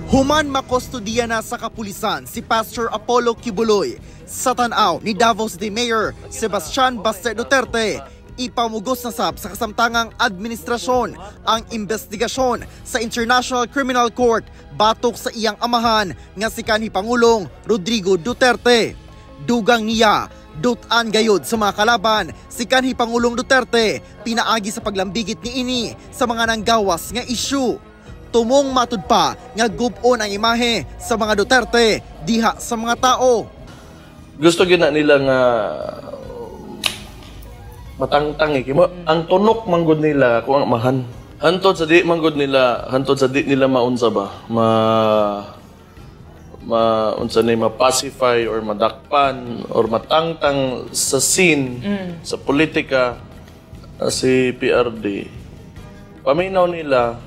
Human makustudiya na sa kapulisan si Pastor Apollo Quiboloy sa tanaw ni Davao City Mayor Sebastian Baste Duterte, ipamugos na sab sa kasamtangang administrasyon ang investigasyon sa International Criminal Court batok sa iyang amahan nga si kanhi Pangulong Rodrigo Duterte. Dugang niya, dut-an gayod sa mga kalaban si kanhi Pangulong Duterte pinaagi sa paglambigit niini sa mga nanggawas nga isyu. Tumong matud pa nga gub-on ang imahe sa mga Duterte diha sa mga tao. Gusto gyud na nila nga matangtang eh. Kay ang tunok manggod nila kung ang amahan. Hantod sa di manggod nila, hantod sa di nila maunsa ba? Ma ma unsa ni, ma-pacify or madakpan or matangtang sa scene sa politika si PRRD. Paminaw nila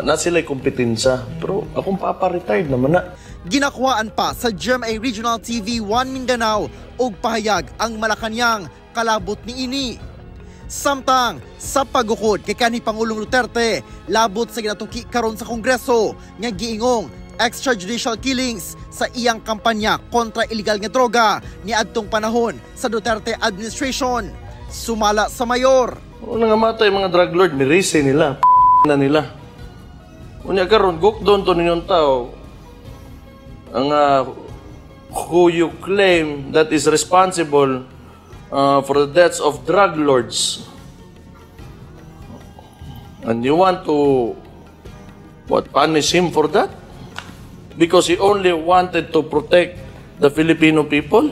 na sila'y kompetensya. Pero akong papa, retired naman na. Ginakuhaan pa sa GMA Regional TV 1 Mindanao og pahayag ang Malacanang kalabot niini. Samtang sa pagukod kay kanhi Pangulong Duterte labot sa ginatuki karon sa Kongreso nga giingong extrajudicial killings sa iyang kampanya kontra illegal nga droga niadtong panahon sa Duterte administration, sumala sa mayor. Una nga matay mga drug lord, mirise nila, na nila. Unya karon gukdon to ninyong tao ang who you claim that is responsible for the deaths of drug lords. And you want to, what, punish him for that? Because he only wanted to protect the Filipino people?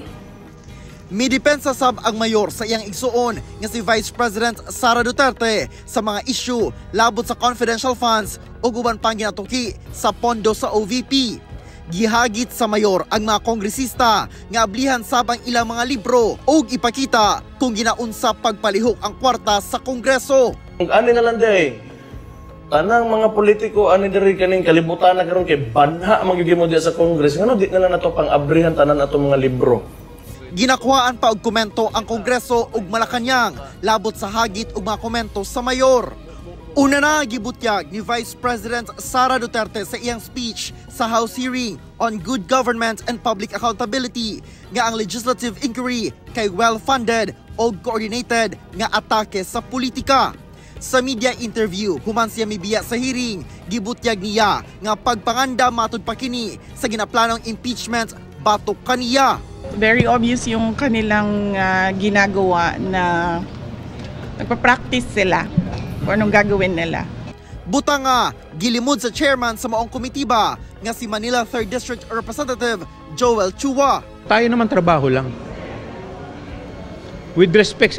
Midepensa sab ang mayor sa iyang igsuon nga si Vice President Sara Duterte sa mga issue labot sa confidential funds ug uban pang ginatuki sa pondo sa OVP. Gihagit sa mayor ang mga kongresista nga ablihan sab ang ilang mga libro ug ipakita kung ginaunsa pagpalihok ang kwarta sa Kongreso. Ani na lang day. Tanang mga politiko ani diri kaning kalibutan na karon kay banha magyud mo diya sa Congress. Ngano di na lang nato pang abrihan tanan ato mga libro? Ginakuhaan pa og komento ang Kongreso ug Malacanang labot sa hagit og mga komento sa mayor. Una na gibutyag ni Vice President Sara Duterte sa iyang speech sa House hearing on Good Government and Public Accountability nga ang legislative inquiry kay well-funded o coordinated nga atake sa politika. Sa media interview, human siya mibiya sa hearing, gibutyag niya nga pagpanganda matud pa kini sa ginaplanong impeachment batok kaniya. Very obvious yung kanilang ginagawa na nagpa-practice sila kung anong gagawin nila. Buta nga, gilimod sa chairman sa maong komitiba nga si Manila 3rd District Representative Joel Chua. Tayo naman, trabaho lang. With respect sa